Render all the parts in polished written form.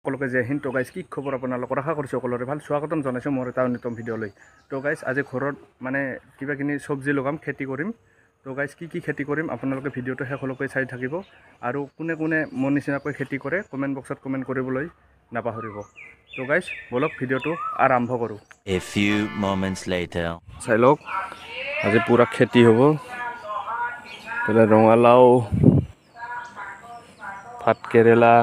সকলোকে জয় হিন্দ। তো গাইজ, কি খবৰ আপোনালোকৰ? আশা কৰিছোঁ সকলোৰে ভাল। স্বাগতম জনাইছোঁ মোৰ এটা অন্যতম ভিডিঅ'লৈ। তো গাইজ, আজি ঘৰত মানে কিবাকিনি চব্জি লগাম, খেতি কৰিম। তো গাইজ, কি কি খেতি কৰিম আপোনালোকে ভিডিঅ'টো শেষলৈকে চাই থাকিব। আৰু কোনে কোনে মোৰ নিচিনাকৈ খেতি কৰে কমেণ্ট বক্সত কমেণ্ট কৰিবলৈ নাপাহৰিব। তো গাইজ, ব'লক ভিডিঅ'টো আৰম্ভ কৰোঁ। A few moments later. চাই লওক, আজি পূৰা খেতি হ'ব। ৰঙালাও, ভাত কেৰেলা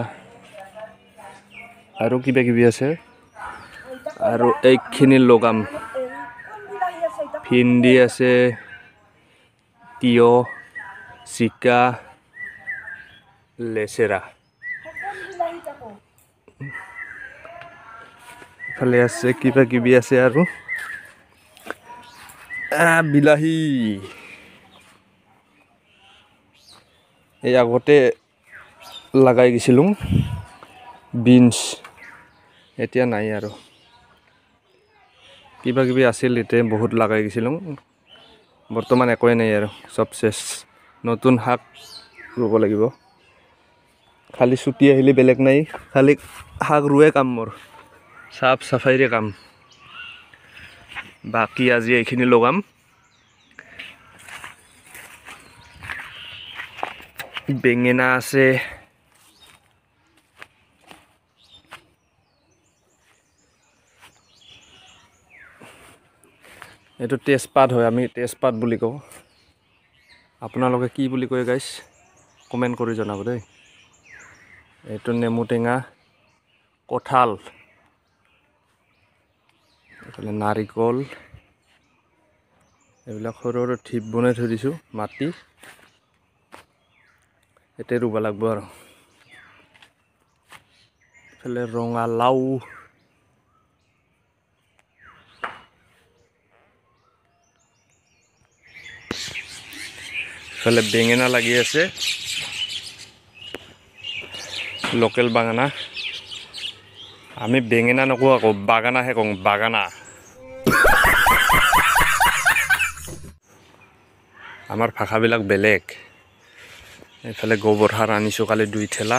আৰু কিবা কিবি আছে। আৰু এইখিনি লগাম, ভিন্দি আছে, তিয়হ, জিকা, লেচেৰা। ইফালে আছে কিবা কিবি আছে আৰু বিলাহী। এই আগতে লগাই গৈছিলোঁ বিনছ, এতিয়া নাই আৰু। কিবা কিবি আছিল এতিয়া বহুত লগাই গৈছিলোঁ, বৰ্তমান একোৱেই নাই আৰু, চব চেচ। নতুন শাক ৰুব লাগিব। খালি ছুটি আহিলে বেলেগ নাই, খালি শাক ৰুৱে কাম মোৰ, চাফ চাফাইৰে কাম। বাকী আজি এইখিনি লগাম। বেঙেনা আছে, এইটো তেজপাত হয়, আমি তেজপাত বুলি কওঁ। আপোনালোকে কি বুলি কয় গাইছ কমেণ্ট কৰি জনাব দেই। এইটো নেমু টেঙা, কঁঠাল, এইফালে নাৰিকল, এইবিলাক সৰু সৰু ঢিপ বনাই থৈ দিছোঁ মাটি, এতিয়া ৰুব লাগিব আৰু। এইফালে ৰঙালাও, ইফালে বেঙেনা লাগি আছে, লোকেল বাগানা। আমি বেঙেনা নকওঁ আকৌ, বাগানাহে কওঁ, বাগানা। আমাৰ ভাষাবিলাক বেলেগ। এইফালে গোবৰ সাৰ আনিছোঁ কালি 2 ঠেলা,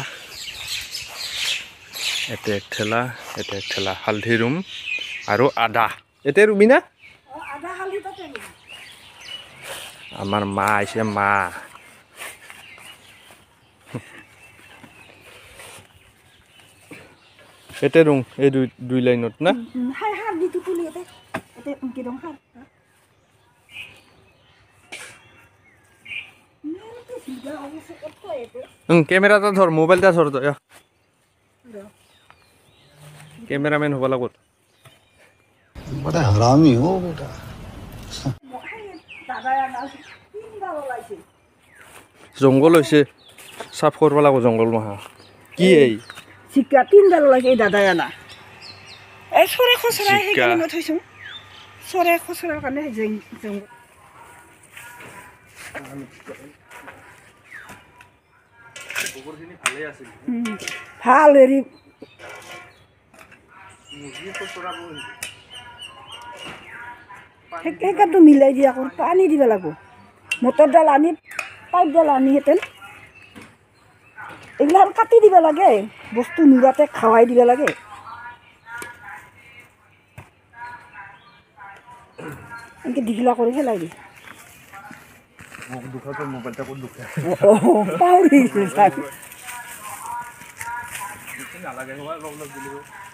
এতে 1 ঠেলা, এতে 1 ঠেলা। হালধি ৰুম আৰু আদা এতিয়া ৰুবি না? আমাৰ মা আহিছে, মা। এতে ৰুং এই দুই লাইনত না? কেমেৰাটা ধৰ, মোবাইলটা ধৰ, তই কেমেৰামেন হ'ব লাগিব। বড় হাৰামি হো বেটা। জংঘল হৈছে, চাফ কৰিব লাগিব জংঘল মহা। কি এই জিকা তিনডাল ওলাইছে এই দাদাই আনা। এই চৰে খচৰাই সেইকাৰণে মই থৈছোঁ, চৰে খচৰাৰ কাৰণে জংঘল। ভাল হেৰি সেইকাৰণে মিলাই দিয়া আকৌ পানী দিব লাগিব। মটৰডাল আনি পাইপডাল আনিহেঁতেন এইগিলাখন কাটি দিব লাগে, বস্তু নুৰাতে খাৱাই দিব লাগে। এনেকৈ দীঘলা কৰি পেলাই দি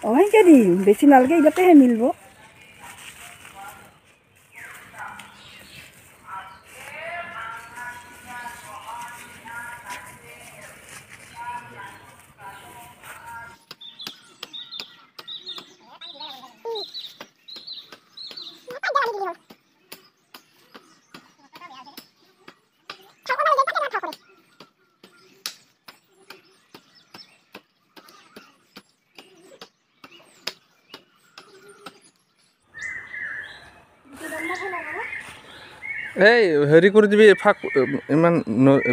অঁ সেনেকৈ দিম, বেছি নালাগে, এইবিলাকেহে মিলিব। এই হেৰি কৰি দিবি, ফাক ইমান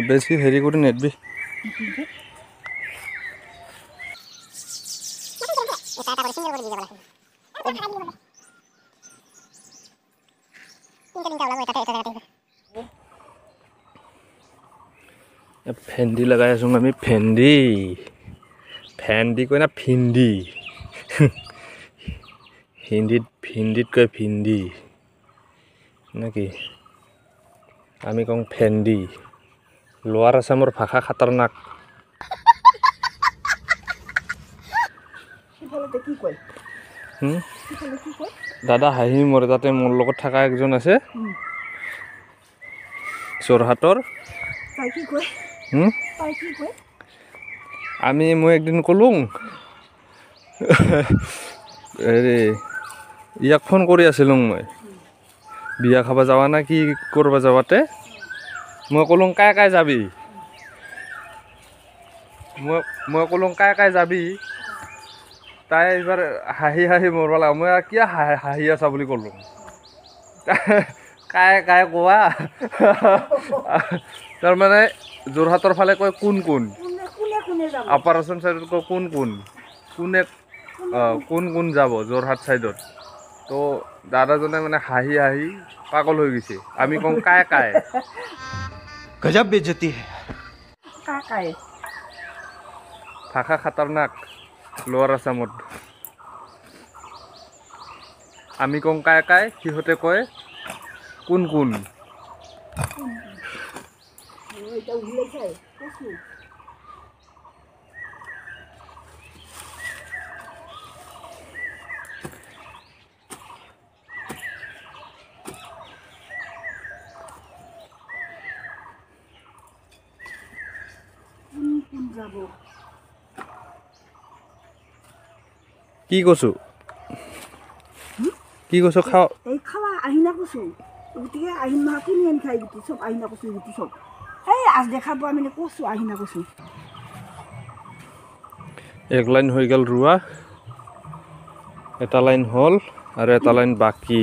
বেছি হেৰি কৰি নেদবি। ভেন্দি লগাই আছোঁ আমি, ভেন্দি। ভেন্দি কয় না ভিন্দি, হিন্দীত ভিন্দিত কয় ভিন্দি নেকি, আমি কওঁ ভেন্দি। লোৱাৰ আছামৰ ভাষা খাতাৰনাক। দাদা হাঁহি মৰে। তাতে মোৰ লগত থকা একজন আছে যোৰহাটৰ। আমি মই একদিন ক'লোঁ, হেৰি ইয়াক ফোন কৰি আছিলোঁ মই, বিয়া খাব যাৱা না কি কৰিব যাৱাতে। মই ক'লোঁ কাই কাই যাবি, মই ক'লোঁ কাই কাই যাবি। তাই এইবাৰ হাঁহি হাঁহি মৰব লাগে। মই কিয় হাঁহি আছা বুলি ক'লোঁ, কাই কাই কোৱা। তাৰমানে যোৰহাটৰ ফালে কয় কোন কোন, আপাৰ আছাম চাইডত কয় কোন কোন, কোনে কোন কোন যাব যোৰহাট চাইডত। তো দাদাজনে মানে হাঁহি হাঁহি পাগল হৈ গৈছে। আমি কওঁ কাই কাই। গজব বেজতি কাই। ভাষা খাতাৰনাক লোৱাৰ আছামত। আমি কওঁ কাই কাই, সিহঁতে কয় কোন কোন। কি কচু, কি কচু খাও? এই খাৱা আহিনা কচু। গতিকে আহিন মাহ কোনে আনি খাই গুটি চব আহিনা কচু গুটি চব। এই আজ দেখা পোৱা মানে কচু আহিনা কচু। এক লাইন হৈ গ'ল ৰোৱা, এটা লাইন হ'ল আৰু এটা লাইন বাকী।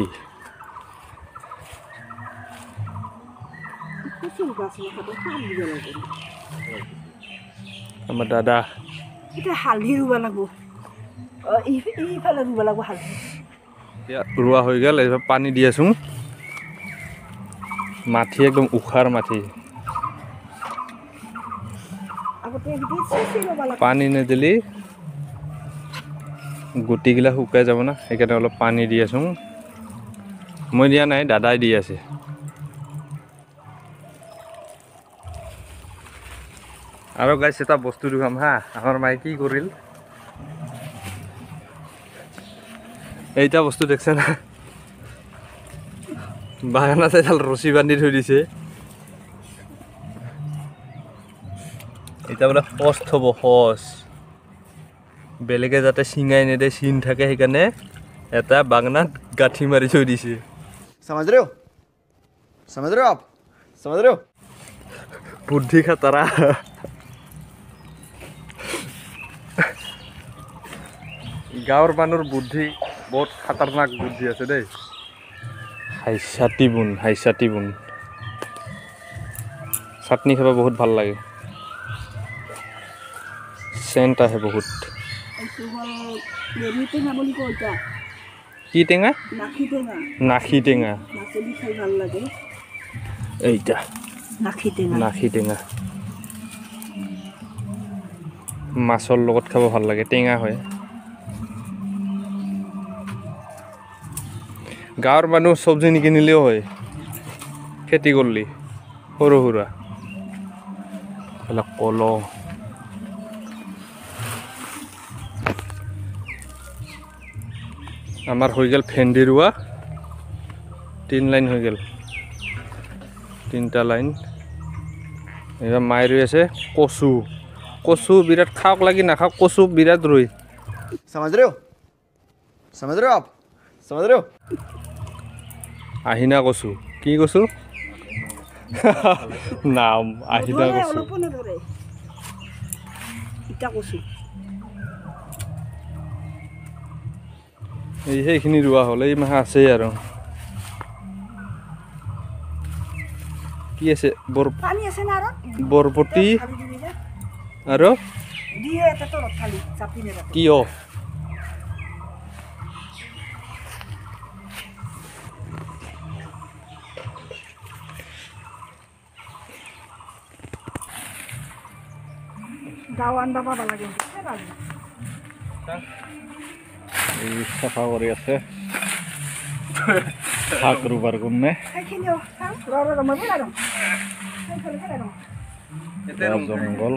আমাৰ দাদা এতিয়া হালধি ৰুব লাগিব, ইফালে ৰুব লাগিব হালধি। ৰোৱা হৈ গ'ল, এইবাৰ পানী দি আছোঁ। মাটি একদম উখাৰ মাটি, পানী নিদিলে গুটিগিলা শুকাই যাব না, সেইকাৰণে অলপ পানী দি আছোঁ। মই দিয়া নাই, দাদাই দি আছে। আৰু গাইছ এটা বস্তু দেখাম হা, আমাৰ মায়ে কি কৰিল এইটা বস্তু দেখছে না, বাগানাত এডাল ৰছী বান্ধি থৈ দিছে। এটা বোলে সচ থ'ব, সচ বেলেগে যাতে চিঙাই নেদে, চিন থাকে, সেইকাৰণে এটা বাগানাত গাঁঠি মাৰি থৈ দিছে। সমঝ ৰহে হো, সমঝ ৰহে হো আপ, সমঝ ৰহে হো। বুদ্ধি খাতাৰা। গাঁৱৰ মানুহৰ বুদ্ধি বহুত খাতাৰনাক বুদ্ধি আছে দেই। হাইচাতি বোন, হাইচাতি বোন চাটনি খাব বহুত ভাল লাগে, চেণ্ট আহে বহুত। কি টেঙা? নাখি টেঙা। এইটা নাখি টেঙা মাছৰ লগত খাব ভাল লাগে, টেঙা হয়। গাঁৱৰ মানুহ চব্জি নিকিনিলেও হয়, খেতি কৰিলি সৰু সুৰা। কল আমাৰ হৈ গ'ল ভেন্দি ৰোৱা, 3 লাইন হৈ গ'ল, 3টা লাইন। এইবাৰ মায়ে ৰুই আছে কচু। কচু বিৰাট খাওক লাগি নাখাওক, কচু বিৰাট ৰুই। সমঝ ৰহে হো, সমঝ ৰহে হো আপ, সমঝ ৰহে হো। আহিনা কচু, কি কচু নাম? আহিনা কচু। এই সেইখিনি ৰোৱা হ'ল, এই মাহ আছেই আৰু। কি আছে? বৰপতি আৰু তিয়হ। দাও আনবা পাবা লাগে। এই চাফা কৰি আছে শাক ৰুবাৰ কাৰণে। জংঘল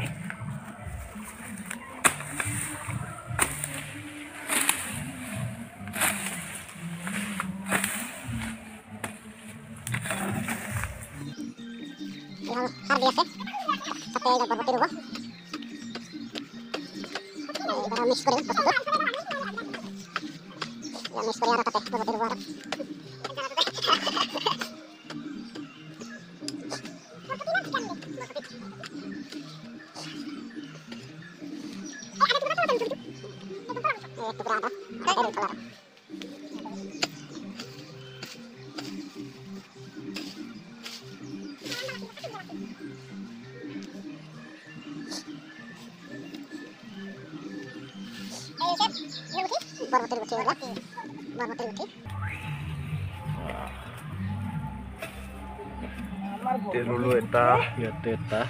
ৰুলো এটা, ইয়াতে এটা,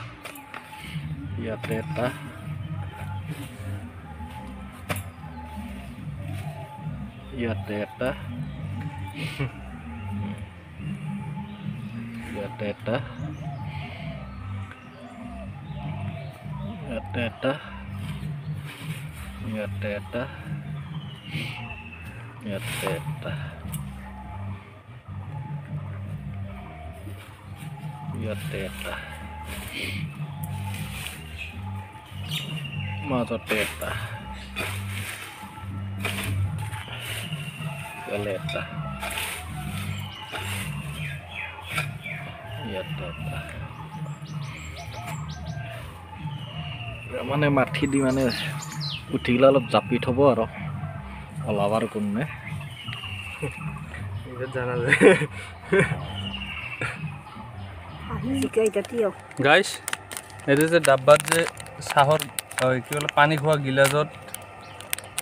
ইয়াতে এটা, ইয়াতে এটা, ইয়াতে এটা, ইয়াতে এটা, ইয়াতে এটা, ইয়াতে এটা, ইয়াতে এটা, মাজতে এটা, ইয়ালে এটা, ইয়াতে এটা। মানে মাটি দি মানে উঠি গেলে অলপ জাপি থ'ব আৰু ওলাবাৰ কাৰণে। গাইছ, এইটো যে ডাব্বাত যে চাহৰ কি বোলে পানী খোৱা গিলাচত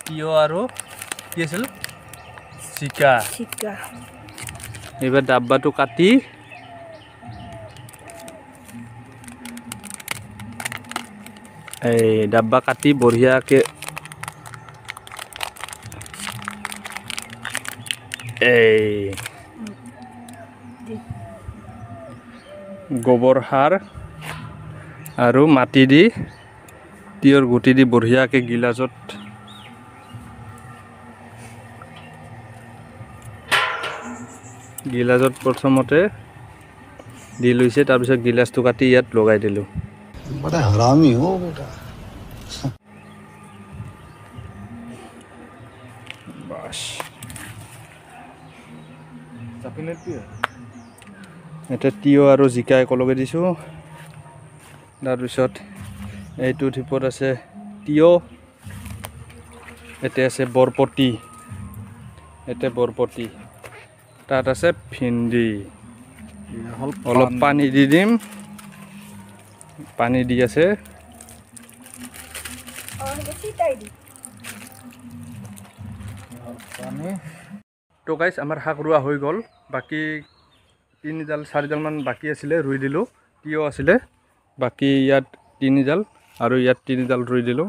তিয়হ আৰু কি আছিল জিকা, এইবাৰ ডাব্বাটো কাটি এই ডাব্বা কাটি বঢ়িয়াকে এই গোবৰ সাৰ আৰু মাটি দি তিয়ৰ গুটি দি বঢ়িয়াকে গিলাচত গিলাচত প্ৰথমতে দি লৈছে। তাৰপিছত গিলাচটো কাটি ইয়াত লগাই দিলোঁ। বড়া হাৰামি হো বেটা। বাস এতিয়া তিয়হ আৰু জিকা একেলগে দিছোঁ। তাৰপিছত এইটো ঢিপত আছে তিয়হ, এতিয়া আছে বৰপতি, এতিয়া বৰপতি, তাত আছে ভেন্দি। অলপ পানী দি দিম, পানী দি আছে। তো গাইছ, আমাৰ শাক ৰোৱা হৈ গ'ল। বাকী তিনিডাল চাৰিডালমান বাকী আছিলে, ৰুই দিলোঁ। তিয়হ আছিলে, বাকী ইয়াত তিনিডাল আৰু ইয়াত তিনিডাল ৰুই দিলোঁ।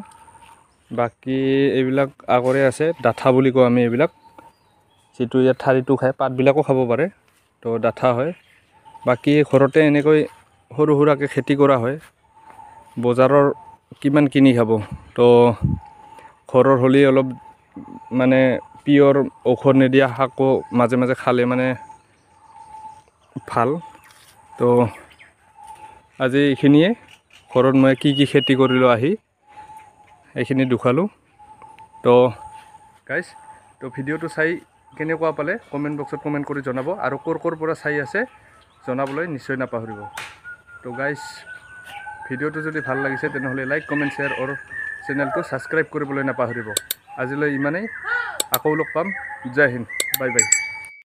বাকী এইবিলাক আগৰে আছে, ডাঠা বুলি কওঁ আমি এইবিলাক, যিটো ইয়াত ঠাৰিটো খায়, পাতবিলাকো খাব পাৰে, তো ডাঠা হয়। বাকী ঘৰতে এনেকৈ সৰু সুৰাকৈ খেতি কৰা হয়। বজাৰৰ কিমান কিনি খাব, তো ঘৰৰ হ'লেই অলপ মানে পিয়ৰ ঔষধ নিদিয়া শাকো মাজে মাজে খালে মানে ভাল। তো আজি এইখিনিয়ে ঘৰত মই কি কি খেতি কৰিলোঁ আহি এইখিনি দেখালোঁ। তো গাইজ, তো ভিডিঅ'টো চাই কেনেকুৱা পালে কমেণ্ট বক্সত কমেণ্ট কৰি জনাব, আৰু ক'ৰ ক'ৰ পৰা চাই আছে জনাবলৈ নিশ্চয় নাপাহৰিব। তো গাইজ, ভিডিঅ'টো যদি ভাল লাগিছে তেনেহ'লে লাইক, কমেণ্ট, শ্বেয়াৰ আৰু চেনেলটো ছাবস্ক্ৰাইব কৰিবলৈ নাপাহৰিব। আজিলৈ ইমানেই, আকৌ লগ পাম। জয় হিন্দ, বাই বাই।